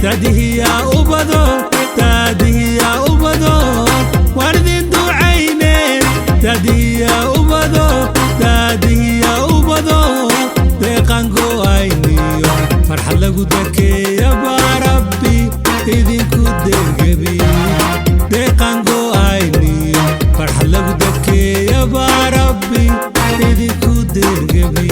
Daadihiya ubado, daadihiya ubado, waan idin ducayne. Daadihiya ubado, daadihiya ubado, deeqan go'ayniyo farxad lagu dakeeya baa Rabbi idinku deergebi. Deeqan go'ayniyo farxad lagu dakeeya baa Rabbi idinku deergebi.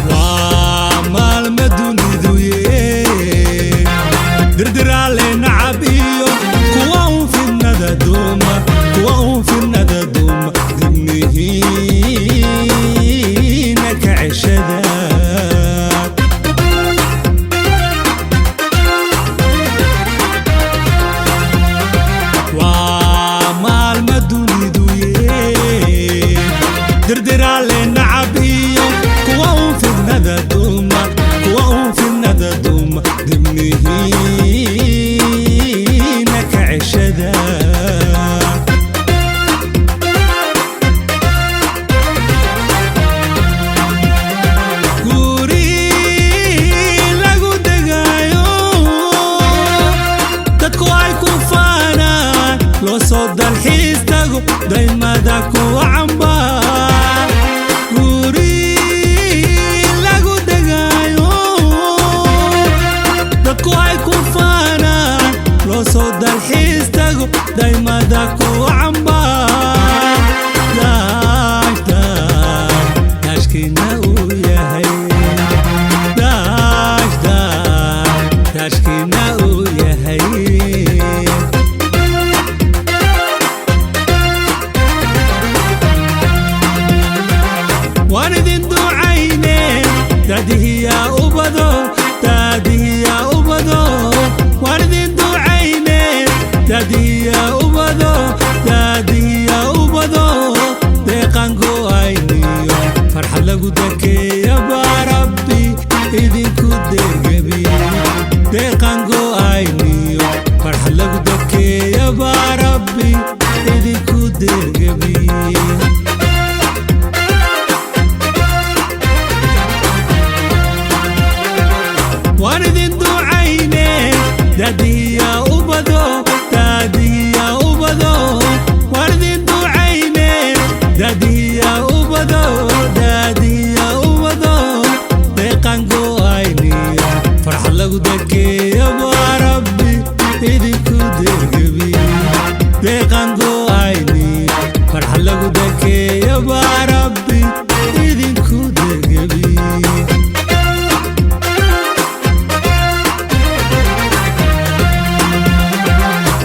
Waa maalma dunidu ye dirdiraale nacab iyo kuwa un fidnada duuma, kuwa un fidnada duuma, dibnihiina ka ceshada. Waa maalma dunidu ye dirdiraale nacab iyo kuwa un fidnada duuma, kuwa un fidnada duuma, dibnihiina ka ceshada. Guri lagu degaayo dadku ay ku faanaan, loo soo dalxiis tago, daymada kuwa camba. Guri lagu degaayo dadku ay ku faanaan, loo soo dalxiis tago, daymada kuwa camba. Daash daash daashkiina uu yahay, daash daash daashkiina uu yahay. Waan idin ducayne, daadihiya ubado, daadihiya ubado, waan idin ducayne. Daadihiya ubado, daadihiya ubado, deeqan go'ayniyo farxad lagu dakeeya baa Rabbi idinku deergebi. Deeqan go'ayniyo farxad lagu dakeeya baa Rabbi idinku deergebi. Waan idin ducayne, daadihiya ubado, daadihiya ubado, waan idin ducayne. Daadihiya ubado, daadihiya ubado, deeqan go'ayniyo farxad lagu dakeeya baa Rabbi idinku deergebi. Deeqan go'ayniyo farxad lagu dakeeya baa Rabbi